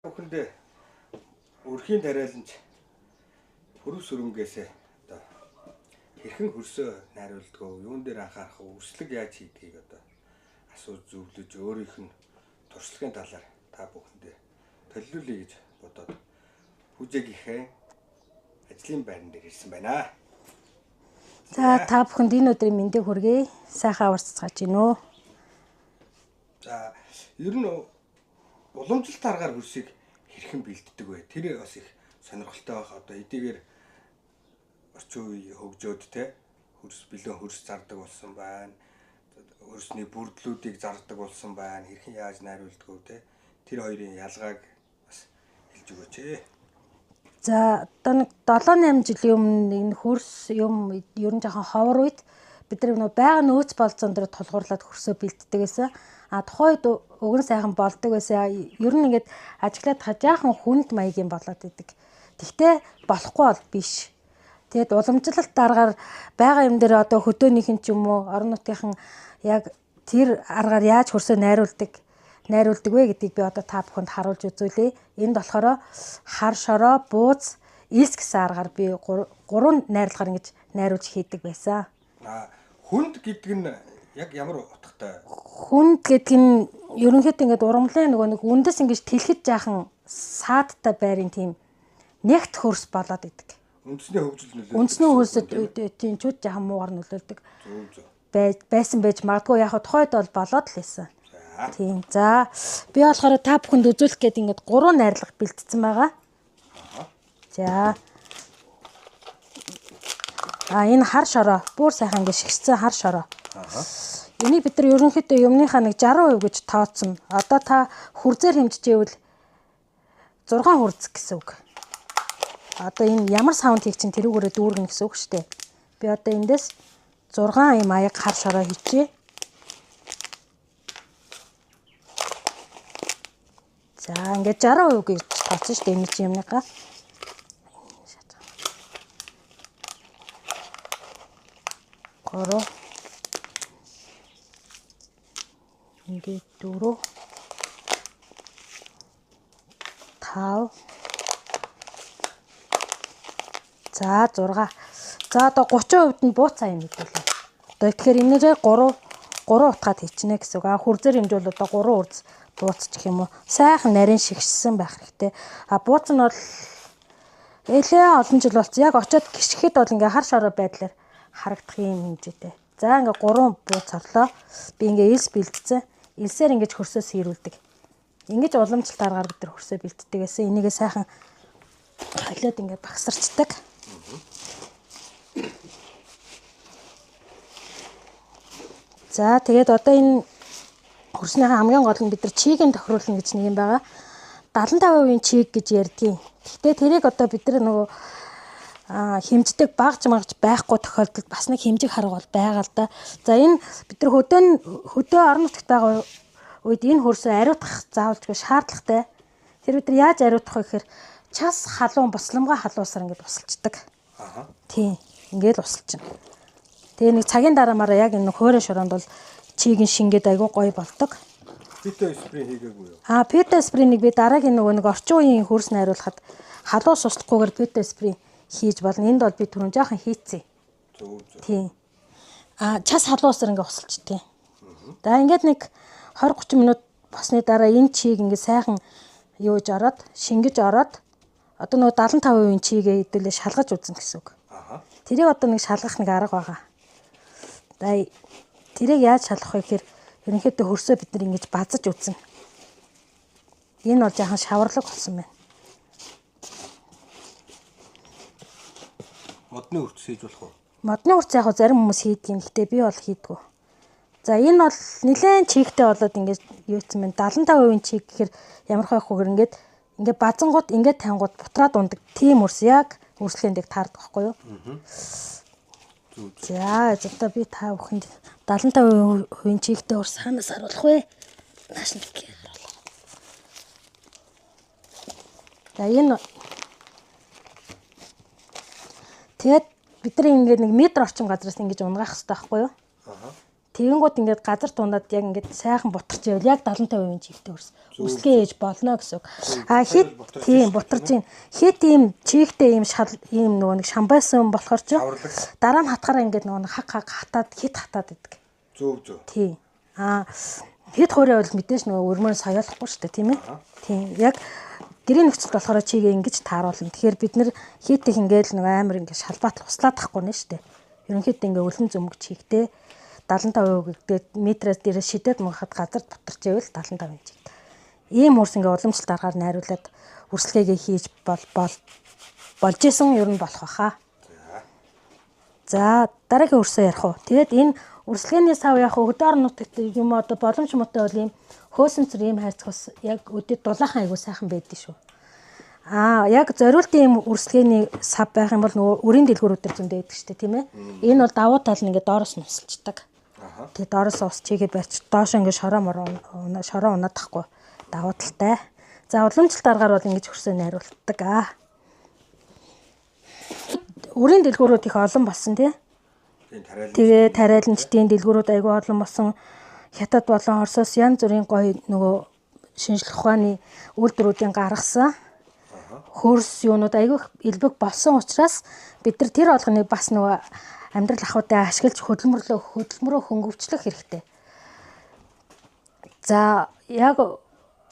Бүхэндээ өрхийн тариаланч хөрөв сүрэнгээсээ одоо хэрхэн хөрсөө найруулдаг вэ? Юун дээр анхаарах вэ? Өрслөг яаж хийдгийг одоо асууж зөвлөж өөрийнх нь туршлагын талаар та бүхэндээ төлөвлөе гэж бодоод Пүжээгийнхээ ажлын байран дээр ирсэн байна. За та бүхэнд энэ өдрийн мэндийг хүргэе. Сайхан аварцгааж гинөө. За ер нь уламжлалт аргаар хөрсийг хэрхэн бэлддэг вэ? Тэр бас их сонирхолтой байх. Одоо эдийгээр орчин үе хөгжөөд те хөрс бэлэн хөрс зардаг болсон байна. Хөрсний бүрдлүүдийг зардаг болсон байна. Хэрхэн яаж найруулдаг вэ те? Тэр хоёрын ялгааг бас хэлж өгөөч ээ. За одоо нэг 7 8 жилийн өмнө энэ хөрс юм ер нь жоохон ховор үед бид нар нөгөө байгаа нөөц болцоон дээр тулгуурлаад хөрсөө бэлддэг байсан. А тухайн үед өгөн сайхан болдог байсан. Ер нь ингээд ажиглаад хаа жаахан хүнд маягийн болоод идэг. Тэгтээ болохгүй бол биш. Тэгэд уламжлалт аргаар байгаа юм дээр одоо хөдөөнийхэн ч юм уу орон нутгийнхан яг тэр аргаар яаж хөрсөө найруулдаг вэ гэдгийг би одоо та бүхэнд харуулж үзүүлье. Энд болохоор хар шороо, бууз, илс гэсэн аргаар би гурван найрлагаар ингэж найруулж хийдэг байсан. Хүнд гэдэг нь яг ямар утгатай? Хүнд гэдэг нь ерөнхийдөө ингээд ургамлын нөгөө нэг үндэс ингэж тэлхэд жаахан саадтай байрын тийм нэгт хөрс болоод идэг. Үндэсний хөгжил нөлөөлдөг. Үндэсний хөрсөд тийм чүүд жаахан муугар нөлөөлдөг. Зөв зөв. Байсан байж магадгүй, яг тухайд бол болоод л байсан. Тийм. За би болохоор та бүхэнд үзүүлэх гээд ингээд гурван найрлага бэлтцсэн байгаа. За. А энэ хар шороо бүр сайхан ингээд шигшсэн хар шороо. Энийг бид нар ерөнхийдөө юмныхаа нэг 60% гэж тооцно. Одоо та хүрзээр хэмжижээвэл 6 хүрз гэсэн үг. Одоо энэ ямар саунд хийх чинь тэрүүгээрээ дүүргэнэ гэсэн үг шүү дээ. Би одоо эндээс 6 юм аяг хар шороо хийчихье. За ингээд 60% гэж тооцсон шүү дээ энэ чинь юмныхаа. Гурав. Ингээд 4 5. За 6. За одоо 30% нь бууцаа юм хэдүүлээ. Одоо тэгэхээр энээрээ 3 утгаад хийчихнэ гэсэн үг. А хүрзээр хэмжүүл одоо 3 үрз бууцчих юм уу? Сайхан нарийн шигшсэн байх хэрэгтэй. А бууц нь бол элээ олон жил болсон. Яг очиод гიშгэхэд бол ингээ хар шороо байдлаар харагдах юм хэмжээтэй. За ингээ 3 бууц орлоо. Би ингээ элс бэлдсэн. Элсээр ингэж хөрсөө сэрүүлдэг. Ингэж уламжлалт аргаар бид нар хөрсөө бэлддэг гэсэн. Энийгээ сайхан холиод ингээ багсарчдаг. За тэгээд одоо энэ хөрснийхээ хамгийн гол нь бид нар чигийг тохируулна гэж нэг юм байгаа. 75% чиг гэж ярьдгийн. Гэхдээ тэрийг одоо бид нар нөгөө хэмждэг багж магж байхгүй тохиолдолд бас нэг хэмжих арга бол байгаа л да. За энэ бид нар хөдөө орон нутгтайгаа үед энэ хөрсөө ариутгах заавалжгүй шаардлагатай. Тэр бид нар яаж ариутгах вэ гэхээр час халуун бусламгаа халуусаар ингээд усалчдаг. Тийм. Ингээд усалчна. Тэгээ нэг цагийн дараамаараа яг энэ хөөрэ шороонд бол чигийн шингээд айгүй гоё болдог. Фито спрей хийгээгүй юу? А фито спрейнийг би дараагийн нөгөө нэг орчин үеийн хөрс найруулахад халуун суслахгүйгээр фито спрей хийж болно. Энд бол би түрүүн жоохон хийцээ. Зөв зөв. Тийм. А час халуусаар ингээ усалчдیں۔ За ингээд нэг 20 30 минут босны дараа энэ чиг ингээ сайхан юуж ороод шингэж ороод одоо нөгөө 75% чигээ хэдүүлээ шалгаж үзнэ гэсэн үг. Тэрийг одоо нэг шалгах нэг арга байгаа. За тэрийг яаж шалгах вэ гэхээр ерөнхийдөө хөрсөө бид нар ингэж базаж үзнэ. Энэ бол жаахан шаварлаг болсон байна. Модны үрц хийж болох уу? Модны үрц яг зарим хүмүүс хийдэг юм. Гэхдээ би бол хийдгүү. За энэ бол нэлээд чигтэй болоод ингэж юуцсан байна. 75% чиг гэхээр ямар хайхгүйгээр ингээд ингээд базангууд ингээд тавингууд бутраад ундаг. Тийм үрс яг үрслэндийг таардаг байхгүй юу? За одоо би та бүхэнд 75% чигтэй үрс хаанаас харуулах вэ? Нааш нэг харуулах. За энэ тэгээд бид нар ингээд нэг метр орчим газраас ингэж унгаах хэрэгтэй байхгүй юу? Тэгэнгүүт ингээд газар тунаад яг ингээд сайхан бутарч ивэл яг 75% чигтэй хөрс. Үрслэгээ ээж болно гэсэн үг. А хит тийм бутарч ийн. Хит ийм чигтэй ийм шал ийм нөгөө нэг шамбайсан болохоор ч дараа нь хатгаараа ингээд нөгөө нэг хаг хаг хатаад хит хатаад идэг. Зөв зөв. Тийм. А хит хуурай бол мэдээж нөгөө өрмөр соёолохгүй шүү дээ, тийм ээ. Тийм. Яг гэрийн нөхцөлд болохоор чигээ ингэж тааруулна. Тэгэхээр бид нэр хит их ингээд нөгөө амар ингээд шалбаат туслаад тахгүй нэ шүү дээ. Ерөнхийдөө ингээд өлөн зөмөг чигтэй 75% гэдэг метрээс дээрээ шидээд мөнгөхөд газар бутарч ивэл 75% чиг. Ийм хөрс ингээ уламжлалт аргаар найруулад үрслэгээ хийж болж исэн ер нь болох баха. За дараагийн хөрсөө ярих уу. Тэгээд энэ үрслэгээний сав яг өдөр нутагт юм одоо боломж муутай бол ийм хөөсөнцөр ийм хайрцаг бас яг өдөө дулаахан айгуу сайхан байдгийг шүү. Аа яг зориултын ийм үрслэгээний сав байх юм бол нөгөө үрийн дэлгүүрүүд төр зөндөө байдаг шүү дээ, тийм ээ. Энэ бол давуу тал нь ингээ доороос нь усалчдаг. Тэгээ доороос ус чигээ барьч доош ингээ шороо мороо шороо унаадахгүй давуу талтай. За уламжлалт аргаар бол ингэж хөрсөө найруулдаг аа. Үрийн дэлгүүрүүд их олон болсон тий. Тэгээ тариаланчдын дэлгүүрүүд айгүй олон болсон. Хятад болон Оросоос янз бүрийн гоё нөгөө шинжлэх ухааны үйлдвэрүүдийн гаргасан хөрс юунууд айгүй элбэг болсон учраас бид нар тэр болгоныг бас нөгөө амьдрал ахуйдаа ашиглаж хөдөлмөрөө хөнгөвчлөх хэрэгтэй. За яг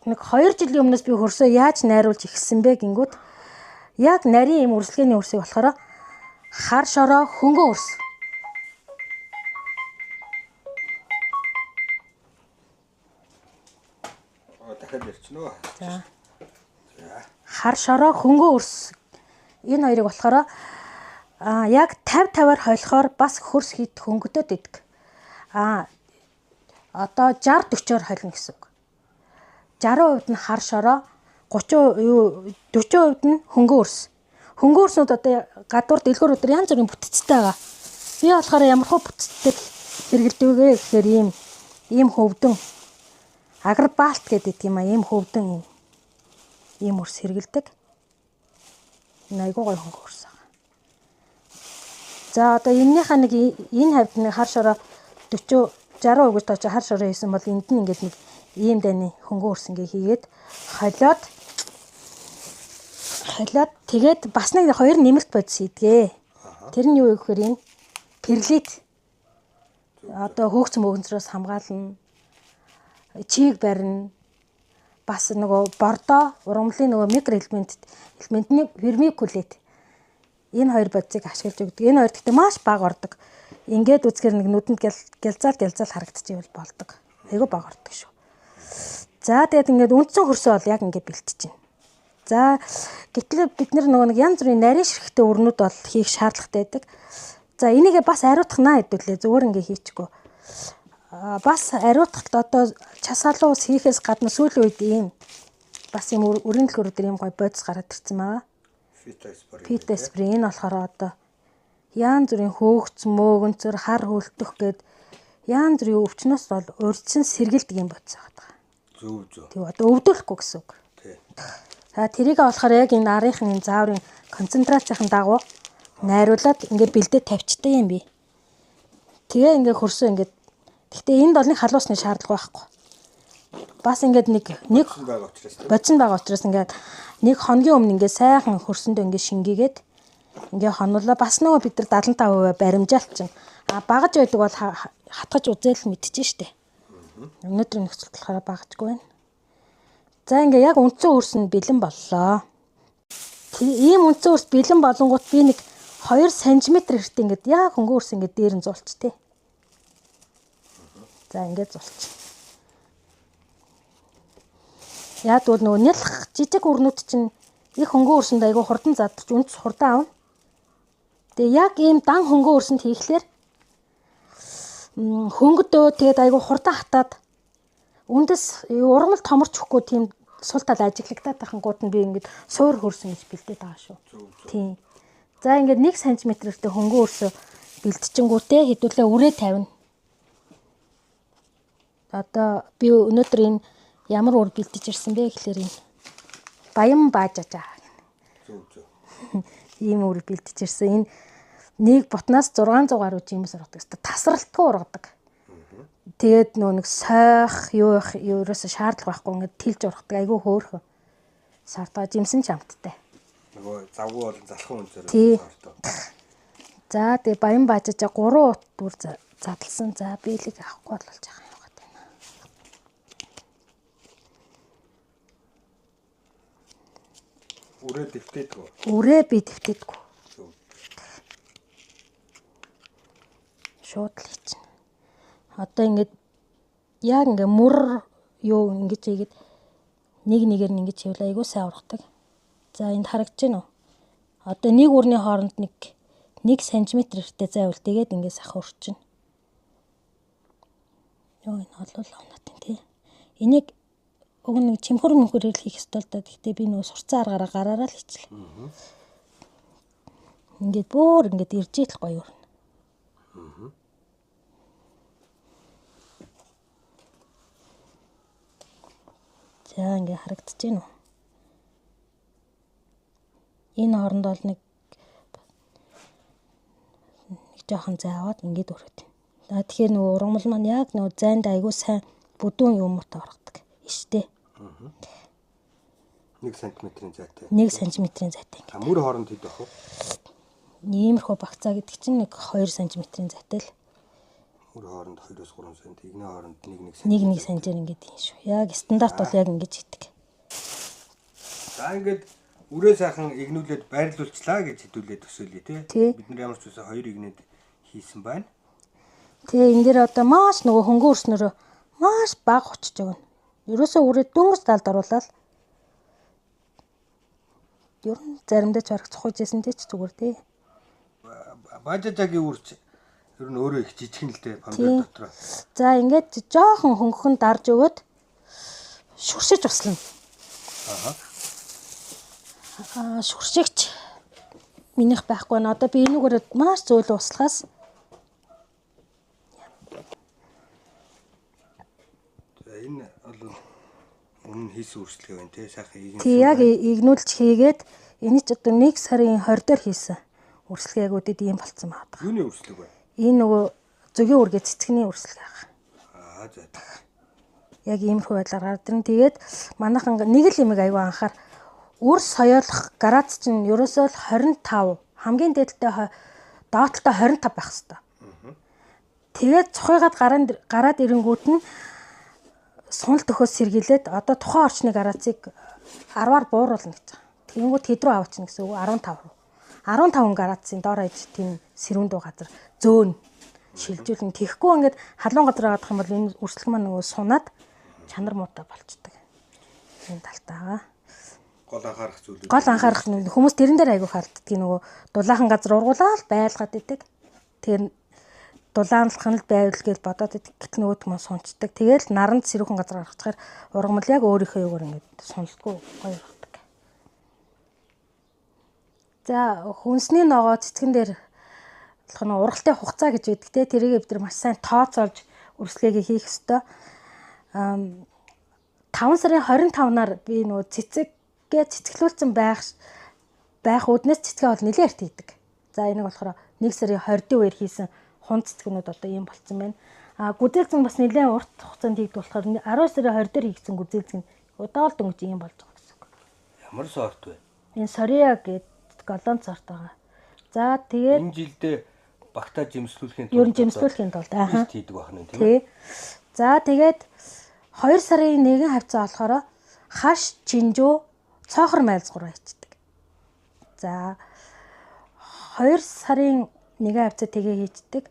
нэг 2 жилийн өмнөөс би хөрсөө яаж найруулж эхэлсэн бэ гингүүд яг нарийн юм үрслэгээний хөрсийг болохоор хар шороо хөнгөн хөрс. Дахиад ярьчихна. За. Хар шороо хөнгөн хөрс. Энэ хоёрыг болохоор яг 50 50-аар холихоор бас хөрс хит хөнгөдөд идэг. А одоо 60 40-оор холино гэсэн үг. 60% нь хар шороо, 40% нь хөнгөн хөрс. Хөнгөн хөрснүүд одоо гадуур дэлгүүр өдр янз бүрийн бүтцтэй байгаа. Би болохоор ямар хөө бүтцтэй хэрэгэлдэг вэ гэхээр ийм хөвдөн агрбалт гэдэг юм а, ийм хөвдөн ийм хөрс хэрэгэлдэг. Энэ айгуу гоё хөнгөн хөрс. За одоо энэнийхээ нэг энэ хавьд нэг хар шороо 40 60% гэж тооч хар шороо хийсэн бол энд нь ингээд нэг ийм дайны хөнгөн хөрс ингээ хийгээд холиод тэгээд бас нэг хоёр нэмэлт бодис хийдгээ. Тэр нь юу вэ гэхээр энэ перлит одоо хөөгц мөгөнцрөөс хамгаална, чийг барина, бас нөгөө бордоо ургамлын нөгөө микроэлемент элементний вермикулит энэ хоёр бодисыг ашиглаж өгдөг. Энэ хоёр гэхдээ маш бага ордог. Ингээд үзэхээр нэг нүдэнд гялзаал харагдчихвэл болдог. Айгүй бага ордог шүү. За тэгээд ингээд үндсэн хөрсөө бол яг ингээд бэлтэж байна. За гэтэл бид нөгөө нэг янз бүрийн нарийн ширхтээ өрнүүд бол хийх шаардлагатай байдаг. За энийгээ бас ариутгана хэдүүлээ. Зүгээр ингээд хийчихгүй. Бас ариутгалт одоо часаалуу ус хийхээс гадна сүүлийн үед ийм бас ийм өрийн дэлгүүрүүд ийм гоё бодис гараад ирсэн байгаа. Фитоспорин энэ болохоор одоо янз бүрийн хөөгц, мөөгөнцөр, хар хөлтөх гээд янз бүрийн өвчнөөс бол урьдчилан сэргэлдэг юм бодис байгаа. Зөв зөв. Тэг одоо өвдөлөхгүй гэсэн үг. Тий. За тэрийг болохоор яг энэ арынхны энэ зааврын концентрацийн дагуу найруулад ингээд бэлдээ тавьчихдээ юм би. Тэгээ ингээд хөрсөө ингээд гэхдээ энд бол нэг халуусны шаардлага байхгүй. Бас ингээд нэг бодсон байгаа учраас ингээд нэг хоногийн өмнө ингээд сайхан хөрсөндөө ингээд шингээгээд ингээ хонуулаа. Бас нөгөө бид нар 75% баримжаалчин. А багаж байдаг бол хатгаж үзэл мэдчихэв штэ. Өнөөдрийн нөхцөлд болохоор багажгүй байна. За ингээ яг үндсэн хөрс нь бэлэн боллоо. Ийм үндсэн хөрс бэлэн болонгууд би нэг 2 см хэрэгтэй ингээд яг хөнгөн хөрс ингээд дээр нь зулч тээ. За ингээд зулч. Яг бол нөгөө нялх жижиг өрнүүд чинь их хөнгөн хөрсөнд айгүй хурдан задч үндэс хурдан авна. Тэгээ яг ийм дан хөнгөн хөрсөнд хийхлээр хөнгөдөө тэгээд айгүй хурдан хатаад үндэс ургамал томорч өгөхгүй тийм сул тал ажиглагдаад тахангууд нь би ингээд суур хөрсөн гэж бэлдээд байгаа шүү. Тийм. За ингээд 1 см-тэй хөнгөн хөрсөө бэлтчингүүтээ хэдүүлээ үрээ тавина. Одоо би өнөөдөр энэ ямар үр бэлтэж ирсэн бэ гэхлээр энэ баян баажаажаа. Зөв зөв. Ийм үр бэлтэж ирсэн. Энэ нэг бутнаас 600 гаруй жимс ургадаг. Тасралтгүй ургадаг. Тэгээд нөгөө нэг сойх юу их ерөөсө шаардлага байхгүй ингээд тэлж ургадаг айгүй хөөрхөн. Сортоо жимсэн ч амттай. Нөгөө завгүй болон залхан үнцээр сортоо. За тэгээ баян баажаа 3 ут дүр задлсан. За биелэг авахгүй болж байгаа юм байна. Үрээ дэвтээдгүү. Үрээ би дэвтээдгүү. Шууд л хийчихнэ. Одоо ингээд яг ингээ мөр юу ингэж хийгээд нэг нэгээр нь ингэж хийвэл айгүй сайн ургадаг. За энд харагдаж байна уу? Одоо нэг үрний хооронд нэг 1 см эртээ зай үлдээгээд ингээ сах өрчнө. Йоо энэ олвол онот тий. Энийг уг нэг чимхүр мөнхөр хийх ёстой л да. Гэхдээ би нөгөө сурцсан аргаараа гараараа л хийчихлээ. Ингээд бүр ингээд ирж ил гоё өрнө. За ингээ харагдаж байна уу? Энэ хооронд бол нэг жоохон зай аваад ингээд өрөөд. За тэгэхээр нөгөө ургамал маань яг нөгөө зайд айгүй сайн бүдүүн юмтай оргодог. Иштэй. 1 см-ийн зайтай. 1 см-ийн зайтай ингээд. Мөр хооронд хэд байх вэ? Иймэрхүү багцаа гэдэг чинь нэг 2 см-ийн зайтай л. Мөр хооронд 2-3 см, игний хооронд 1-1 см. 1-1 см-ээр ингээд юм шүү. Яг стандарт бол яг ингэж хийдэг. За ингээд үрээ сайхан игнүүлээд байрлуулчлаа гэж хэдүүлээ төсөөлье тий. Бид нар ямар ч үсэн 2 игнэд хийсэн байна. Тэгээ энэ дээр одоо маш нөгөө хөнгөн өрснөрөө маш бага очиж өгнө. Ерөөсөө үрээ дөнгөж талд оруулаад ер нь заримдаа ч бараг цухаж исэн тий ч зүгээр тий. Бажажагийн үрч ер нь өөрөө их жижигэн л дээ помидор дотор. За ингээд жоохон хөнгөн дарж өгөөд шүршиж услана. Аа. Шүршигч минийх байхгүй байна. Одоо би энүүгээр маш зөөлөн услахаас. За энэ бол өмнө хийсэн үрслэг байна тий. Сайхан игнүүлсэн. Тий яг игнүүлж хийгээд энэ ч одоо 1 сарын 20 дээр хийсэн үрслэг яг үдэд ийм болцсон байна. Юуны үрслэг вэ? Энэ нөгөө зөгийн үргээ цэцгний үрслэг байгаа. Аа за. Яг иймэрхүү байдлаар гардаг. Тэгээд манайхан нэг л юмыг аягүй анхаар үр соёолох градус чинь ерөөсөө л 25 хамгийн дээдэлтэй доотлолтой 25 байх хэвээр. Тэгээд цухыгаад гараад ирэнгүүт нь сунал төхөөс сэргийлээд одоо тухайн орчны градусыг 10-аар бууруулна гэж байгаа. Тэгэнгүүт хэд рүү авчихна гэсэн үг 15 руу. 15 градусын дор хаяж тийм сэрүүн дүү газар зөөн шилжүүлнэ. Тэгэхгүй ингээд халуун газар авах юм бол энэ үрслэг маань нөгөө сунаад чанар муутай болчдөг. Энэ талтай байгаа. Гол анхаарах зүйлүүд. Гол анхаарах нь хүмүүс тэрэн дээр айгүй халддаг нөгөө дулаахан газар ургуулаад байлгаад идэг. Тэгэхээр дулаанлах нь л байвал гэж бодоод идэг. Гэтэл нөгөөдг маань сунцдаг. Тэгэл наранд сэрүүхэн газар гаргацгаар ургамал яг өөрийнхөө юугаар ингээд сунлдаггүй гоё ургадаг. За хүнсний ногоо цэцгэн дээр болох нь ургалтын хугацаа гэж байдаг те. Тэрийг бид нар маш сайн тооцоолж үрслэгийг хийх ёстой. 5 сарын 25-наар би нөгөө цэцэгээ цэцгэлүүлсэн байх үүднээс цэцгээ бол нэлээд эрт хийдэг. За энийг болохоор 1 сарын 20-ын үеэр хийсэн хун цэцгнүүд одоо ийм болцсон байна. А гүзээлзгэн бас нэлээд урт хугацаанд хийгдэх болохоор 10 сарын 20 дээр хийгдсэн гүзээлзгэн одоо л дөнгөж ийм болж байгаа гэсэн үг. Ямар сорт вэ? Энэ Сория гэдэг голланд сорт байгаа. За тэгээд энэ жилдээ багтаа жимслүүлэхийн тулд ер нь жимслүүлэхийн тулд хийдэг байх нь тийм ээ. За тэгээд 2 сарын 1 хавцаа болохоор хаш, чинжүү, цоохор майлзгуур хийчдэг. За 2 сарын 1 хавцаа тэгээ хийчдэг.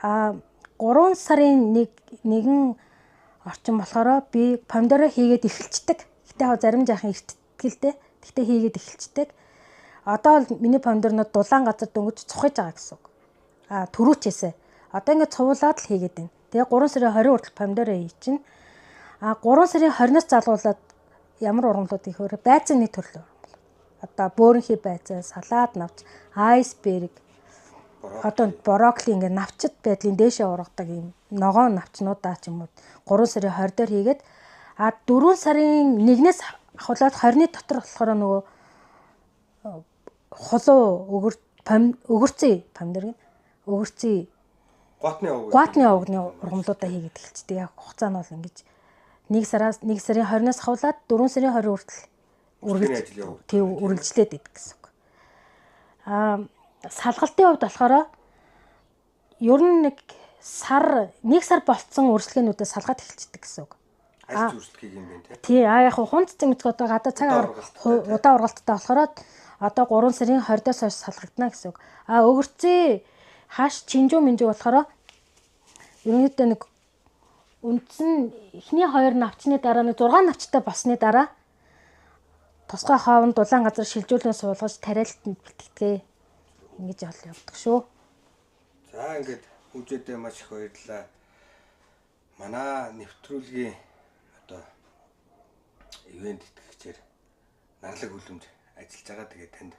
А 3 сарын 1 орчим болохоор би помидороо хийгээд эхэлчдэг. Гэтэ яг зарим жаахан эртдэг л дээ. Гэтэ хийгээд эхэлчдэг. Одоо л миний помидорнууд дулаан газар дөнгөж цухаж байгаа гэсэн үг. А түрүүчээсээ. Одоо ингээд цувуулаад л хийгээд байна. Тэгээ 3 сарын 20 хүртэл помидороо хийчихнэ. А 3 сарын 20-наас залгуулад ямар ургамлууд их вэ? Байцааны төрлийн ургамал. Одоо бөөрөнхий байцаа, салаад навч, айсберг, одоо брокколи ингээд навчит байдлын дээшээ ургадаг юм ногоон навчнуудаа ч юм уу 3 сарын 20 дээр хийгээд а 4 сарын 1-ээс ахуулаад 20-ны дотор болохоор нөгөө хулуу өгөрцөө помидор гэн өгөрцөө Гуатны овог. Гуатны овгны ургамлуудаа хийгээд эхэлчихдэг. Яг хугацаа нь бол ингэж 1 сараас 1 сарын 20-наас ахуулаад 4 сарын 20 хүртэл үргэлж тий үргэлжлээд идэг гэсэн үг. Аа салгалтын хувьд болохоор ер нь нэг сар нэг сар болцсон үргэлжлээнүүдээ салгаад эхэлчихдэг гэсэн үг. Аль үргэлжлэхийг юм бэ те? Тий, а яг хунц зэмцэг одоо гадаа цаг удаан ургалттай болохоор одоо 3 сарын 20-оос хойш салгагдана гэсэн үг. А өгөрцөө хаш чинжүү минжүү болохоор ерөнхийдөө нэг үндсэн эхний 2 навчны дараа нэг 6 навчтай болсны дараа тусгай хоовнд дулаан газар шилжүүлэн суулгаж тариалтанд бэлтгэдэг. Ингэж ол явдаг шүү. За ингээд хүүжээдээ маш их баярлалаа. Манай нэвтрүүлгийн одоо ивент итгэгчээр нарлаг хүлэмж ажиллаж байгаа. Тэгээд танд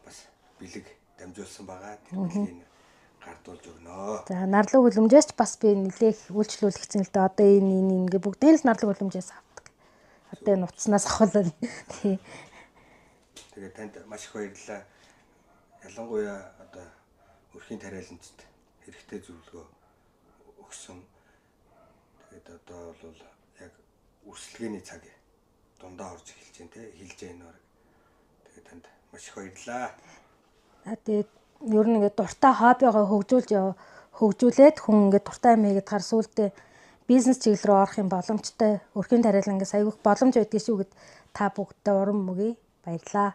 бас бэлэг дамжуулсан байгаа. Тэр бэлгийг гардуулж өгнө. За нарлаг хүлэмжээс ч бас би нэлээх үйлчлүүлэгцэн л дээ. Одоо энэ энэ ингээ бүгдийг л нарлаг хүлэмжээс авдаг. Одоо энэ утаснаас авахлаа. Тий. Тэгээд танд маш их баярлалаа. Ялангуяа одоо өрхийн тариаланчид хэрэгтэй зөвлөгөө өгсөн. Тэгээд одоо бол яг үрсэлгээний цаг дундаа орж эхэлж байна те хэлж байна баг. Тэгээд танд маш их баярлалаа. Тэгээд ер нь ингээд дуртай хоббигоо хөгжүүлж хөгжүүлээд хүн ингээд дуртай юм хийгээд хар сүултээ бизнес чиглэл рүү орох юм боломжтой өрхийн тариалангаас айгүйх боломж байдгийг шүү гэд та бүгдээ урам өгье. Баярлалаа.